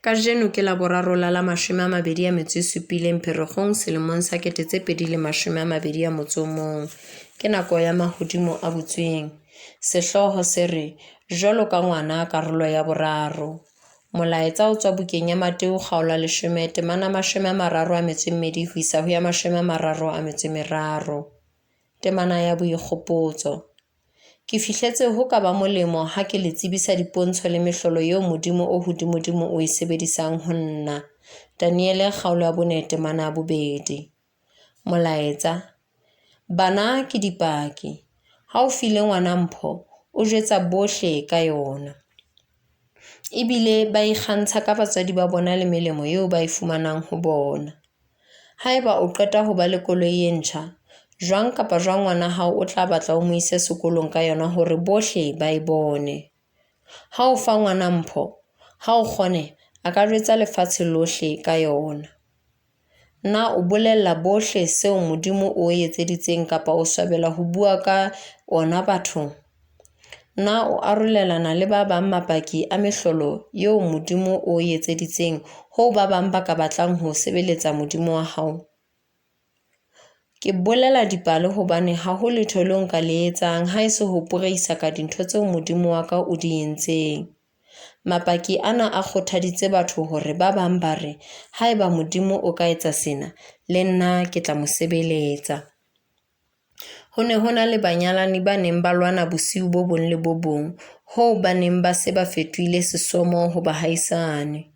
Kajeno ke Laboraro la la 27 Pherekgong selemong sa 2021. Ke nako ya mahodimo a butsweng. Sehlooho se re Jwalo ka ngwana karolo ya boraro. Molaetsa o tswa bukeng ya Mateu kgaolo ya 10 temana 32 ho isa ho ya 33. Temana ya boikgopotso. Ke fihletse ho ka ba molemo ha ke le tsebisa dipontsho le mehlolo eo Modimo o hodimodimo o e sebedisang ho nna. Daniele kgaolo ya 4 temana ya 2. Molaetsa. Bana ke dipaki. Ha o file ngwana mpho, o jwetsa bohle ka yona. Ebile ba ikgantsha ka batswadi ba bona le melemo eo ba e fumanang ho bona. Haeba o qeta ho ba le koloi e ntjha, jwang kapa jwang ngwana hao o tla batla o mo ise sekolong ka yona hore bohle ba e bone. Ha o fa ngwana mpho, ha o kgone, a ka jwetsa lefatshe lohle ka yona. Na o bolella bohle seo Modimo o etseditseng kapa o swabela ho bua ka ona bathong? Na o arolelana le ba bang mapaki a mehlolo eo Modimo o etseditseng hoo ba bang ba ka batlang ho sebeletsa Modimo wa hao? Ke bolela dipale hobane ha ho letho leo nka le etsang haese ho poreisaka dintho tseo Modimo wa ka o di entseng. Mapaki ana a kgothaditse batho hore ba bang ba re, haeba Modimo o ka etsa sena, le nna ke tla mo sebeletsa. Ho ne ho na le banyalani ba neng ba lwana bosiu bo bong le bo bong hoo ba neng ba se ba fetohile sesomo ho bahaisane.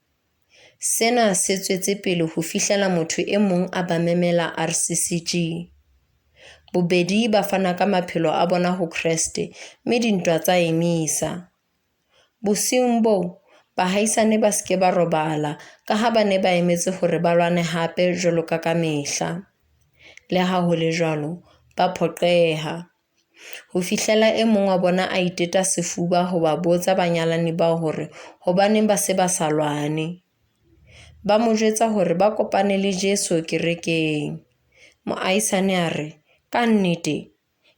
Sena se tswetse pele ho fihlela motho e mong a ba memela RCCG. Bobedi ba fana ka maphelo a bona ho Kreste mme dintwa tsa emisa. Bosiung boo, bahaisane ba se ke ba robala ka ha ba ne ba emetse hore ba lwane hape jwalo ka kamehla. Le ha ho le jwalo, ba phoqeha. Ho fihlela e mong wa bona a iteta sefuba ho ba botsa banyalani bao hore hobaneng ba se ba sa lwane. Ba mo jwetsa hore ba kopane le Jesu kerekeng. Moahisane a re, ka nnete,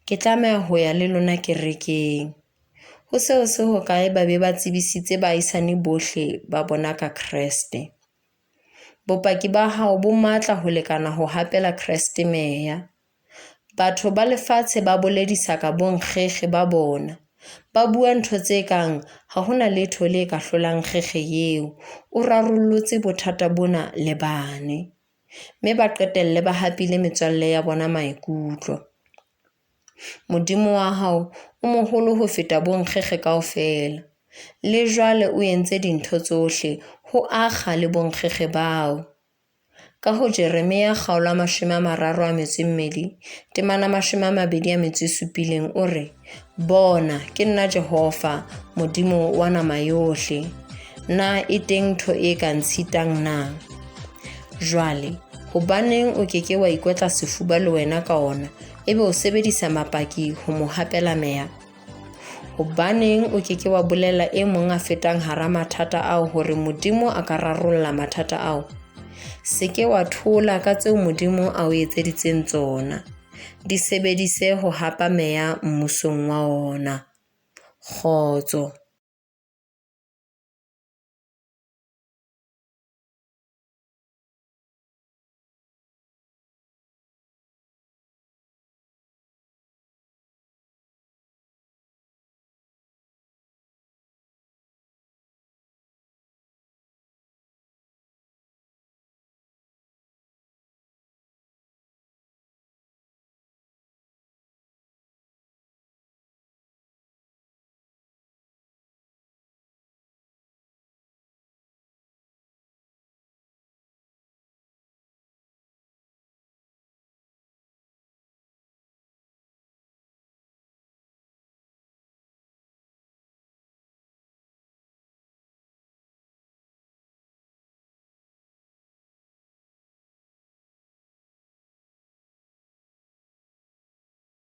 ke tlameha ho ya le lona kerekeng. Ho se ho se hokae ba be ba tsebisitse baahisane bohle ba bona ka Kreste. Bopaki ba hao bo matla ho lekana ho hapela Kreste meya. Batho ba lefatshe ba boledisa ka bonkgekge ba bona. Ba bua ntho tse kang ha ho na letho le ka hlolang kgekge eo. O rarollotse bothata bona le bane. Mme ba qetelle ba hapile metswalle ya bona maikutlo. Modimo wa hao o moholo ho feta bonkgekge kaofela. Le jwale o entse dintho tsohle ho akga le bonkgekge bao. Ka ho Jeremia kgaolo ya 32 temana 27 o re, Bona, ke nna Jehova, Modimo wa nama yohle. Na e teng ntho e ka ntshitang na? Jwale, hobaneng o ke ke wa ikotla sefuba le wena ka ona, ebe o sebedisa mapaki ho mo hapela meya? Hobaneng o ke ke wa bolella e mong a fetang hara mathata ao hore Modimo a ka rarolla mathata ao? Se ke wa thola ka tseo Modimo a o etseditseng tsona. Di sebedise ho hapa meya mmusong wa ona. Kgotso.